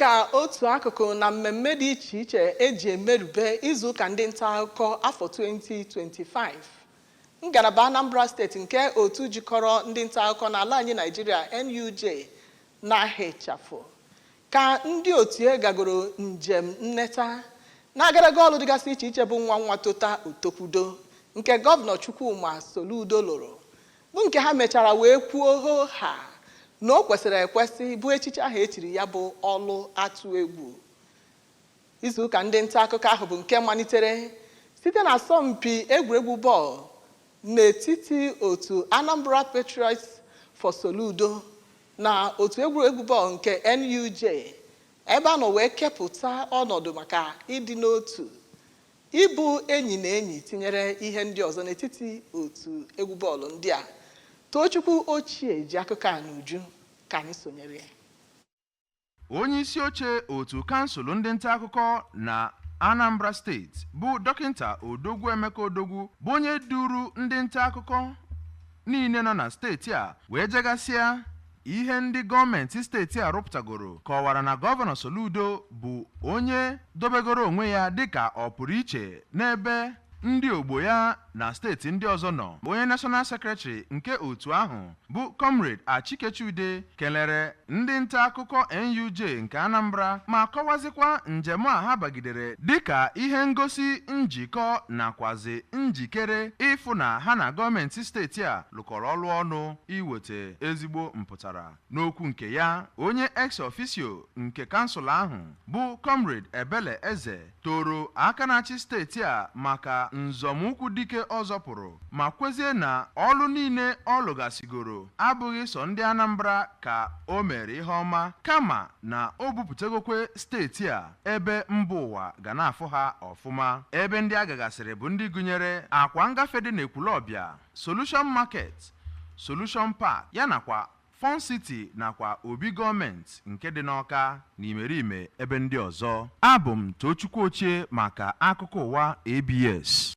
Dịka otu akụkụ na mmemme dị iche iche eji emerube izuụka ndị nta akụkọ afọ 2025, ngalaba Anambra Steeti nke otu jikọrọ ndị nta akụkọ n'ala anyị Naijiria, NUJ, na-aha ịchafụ, ka ndị otu ya gagoro njem nneta na-agaraga ọrụ dịgasị iche iche bụ nwa nwa tota otokwudo nke Gọvanọ Chukwuma Soludo lụrụ, bụ nke ha mechara wee kwuo hoo ha na o kwesịrị ekwesị bụ echichi ahụ echiri ya bụ ọlụ atụ egwu. Izuụka ndị nta akụkọ ahụ bụ nke malitere site na asọmpi egwuregwu bọọlụ n'etiti otu Anambra Patriots for Soludo na otu egwuregwu bọọlụ nke NUJ, ebe a nọ wee kepụta ọnọdụ maka ịdị n'otu, ịbụ enyi na enyi, tinyere ihe ndị ọzọ n'etiti otu egwu bọọlụ ndị a. Tochukwu Ochie ji akụkọ a n'uju, ka anyị sonyere ya. Onye isi oche otu kansụl ndị nta akụkọ na Anambra Steeti bụ Dọkịnta Odogwu Emeka Odogwu bụ onye duru ndị nta akụkọ niile nọ na steeti a wee jegasịa ihe ndị gọọmenti steeti a rụpụtagoro, kọwara na Gọvanọ Soludo bụ onye dobegoro onwe ya dịka ọ pụrụ iche n'ebe ndị ogbo ya na steeti ndị ọzọ nọ. Onye National Secretary nke otu ahụ bụ Comrade Achike Chude kelere ndị nta akụkọ NUJ nke Anambra ma kọwazikwa njem a ha bagidere dịka ihe ngosi njikọ nakwazi njikere ịfụ na ha na gọọmenti steeti a lụkọrọ ọlụ ọnụ iweta ezigbo mpụtara. N'okwu nke ya, onye ex officio nke kansụl ahụ bụ Comrade Ebele Eze toro aka na-achị steeti a maka nzọmụkwụ dike ọ zọpụrụ, ma kwezie na ọlụ niile ọ lụgasịgoro abụghị sọ ndị Anambra ka o mere ihe ọma, kama na o bupụtagokwe steeti a ebe mba ụwa ga na-afụ ha ọfụma. Ebe ndị a gagasịrị bụ ndị gụnyere akwa ngafe dị n'Ekwulọbịa, Solution Market, Solution Park, ya nakwa Fun City nakwa obi gọọmenti nke dị n'Ọka na imerime ebe ndị ọzọ. Abụ m Tochukwu Ochie maka akụkọ ụwa ABS.